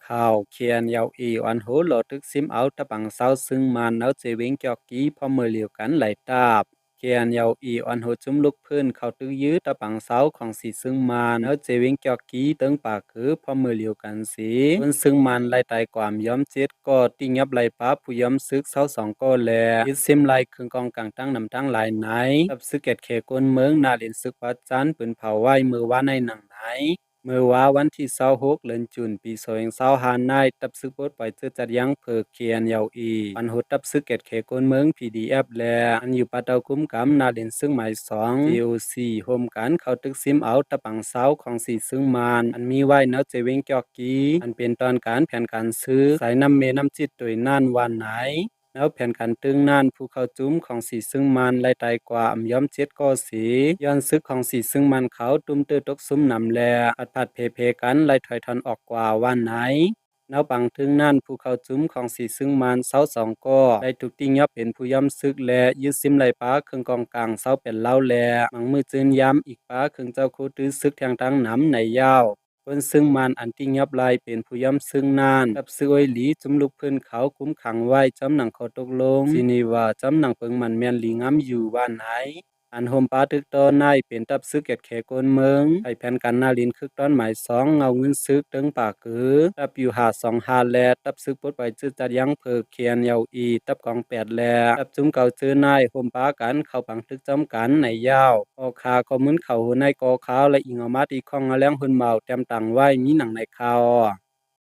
ຂ່າວ KNLA ອ່ອນໂຫລໍຕຶກຊິມເອົາຕະບັງຊາວຊຶງມານ ແນວເຈວຽງຈອກກີ ພ້ອມມືລຽວກັນຫຼາຍຕັບ. KNLA ອ່ອນໂຫຈູມລຸກພື້ນເຂົ້າຕຶກຢື້ຕະບັງຊາວຂອງສີຊຶງມານ ແນວເຈວຽງຈອກກີ ເຕີງປາກື ພ້ອມມືລຽວກັນເສ ຄົນຊຶງມານໄລ່ຕາຍກວ່າມຢອມເຈັດ ກໍຕິຍອບໄລ່ປາຜູ້ຍອມຊຶກຊາວສອງກໍ ແລະ ຍຶດຊິມໄລ່ເຄື່ອງກອງກາງຕ່າງນຳຕ່າງຫຼາຍໃນ ທັບຊຶກແກດແຂກົນເມືອງ ນາເລນຊຶກວາຈັນ ປືນເຜົາໄວ້ເມື່ອວານໃນໜັງໃນ ເມື່ອວາວັນທີຊາວຫົກ ເດືອນຈູນ ປີສອງພັນຊາວຫ້າໃນ ທັບຊຶກປົດປ່ອຍເຈີຈັດຢ່າງເພີກ KNLA ປັນໂຫດທັບຊຶກແກດແຂກົນເມືອງ PDF ແລະ ອັນຢູ່ປະເຕົາກຸມກຳ ນາເລນຊຶກໝາຍສອງ GOC ຮ່ວມກັນເຂົ້າຕຶກຊິມເອົາຕະບັງຊາວຂອງສີຊຶງມານ ອັນມີໄວ້ແນວເຈວຽງຈອກ ກີ ອັນເປັນຕອນການແຜນການຊຶກ ສາຍນ້ຳເມນ້ຳຈິດໂດຍນັ້ນວ່າໃນ ແນວແຜນການຕຶງນັ້ນ ຜູ້ເຂົ້າຈຸມຂອງສີຊຶງມານໄລ່ຕາຍກວ່າອຳຍອມເຈັດກໍເສ ຍ້ອນຊຶກຂອງສີຊຶງມານເຂົາຕຸ້ມເຕີຕົກຊຸມນຳ ແລະ ພັດໆເພໆກັນໄລ່ຖອຍຖອນອອກກວ່າວ່າໃນ ແນວປັງຕຶງນັ້ນ ຜູ້ເຂົ້າຈຸມຂອງສີຊຶງມານຊາວສອງກໍໄດ້ຖືກຕິຍອບເປັນຜູ້ຍອມຊຶກ ແລະ ຍຶດຊິມໄລ່ປາເຄື່ອງກອງກາງຊາວແປດເຫຼົ່າ ແລະ ມັງມື້ຈືນຢາມອີກປາເຄື່ອງເຈົ້າໂຄຕື້ຊຶກແທງຕັ້ງນຳໃນຍາວ ຄົນຊຶງມານອັນຕິຍອບໄລ່ເປັນຜູ້ຍອມຊຶກນັ້ນ ທັບຊຶກໂອຍຫຼີ ຈຸມລຸກພື້ນເຂົາຄຸມຂັງໄວ້ ຈອມໜັງຂໍ້ຕົກລົງ Geneva ຈອມໜັງເປິງໝັ້ນແມ່ນດີງາມຢູ່ວ່າໃນ ອັນໂຮມປາຕຶກຕໍ່ໃນເປັນທັບຊຶກແກດແຂກົນເມືອງ ໃຜແຜນການນາລິນຄຶກຕອນໝາຍສອງ ເງົາເງິນຊຶກເຕີງປາກື ທັບຢູຫ້າສອງຫ້າ ແລະ ທັບຊຶກປົດປ່ອຍເຈີຈັດຢ່າງເພີກ KNLA ທັບກອງແປດ ແລະ ທັບຈຸມເກົ່າເຈີໃນ ໂຮມປາກັນເຂົ້າປັງຕຶກຈອມກັນໃນຍາວ ກໍຂາກໍມຶນເຂົ້າໂຫໃນກໍຂ່າວ ແລະ ອີງເອົາມາທີ່ຂ້ອງງາແລ້ງຮຸ່ນເມົາ ແຕ້ມຕັ້ງໄວ້ມີໜັງໃນຂ່າວ.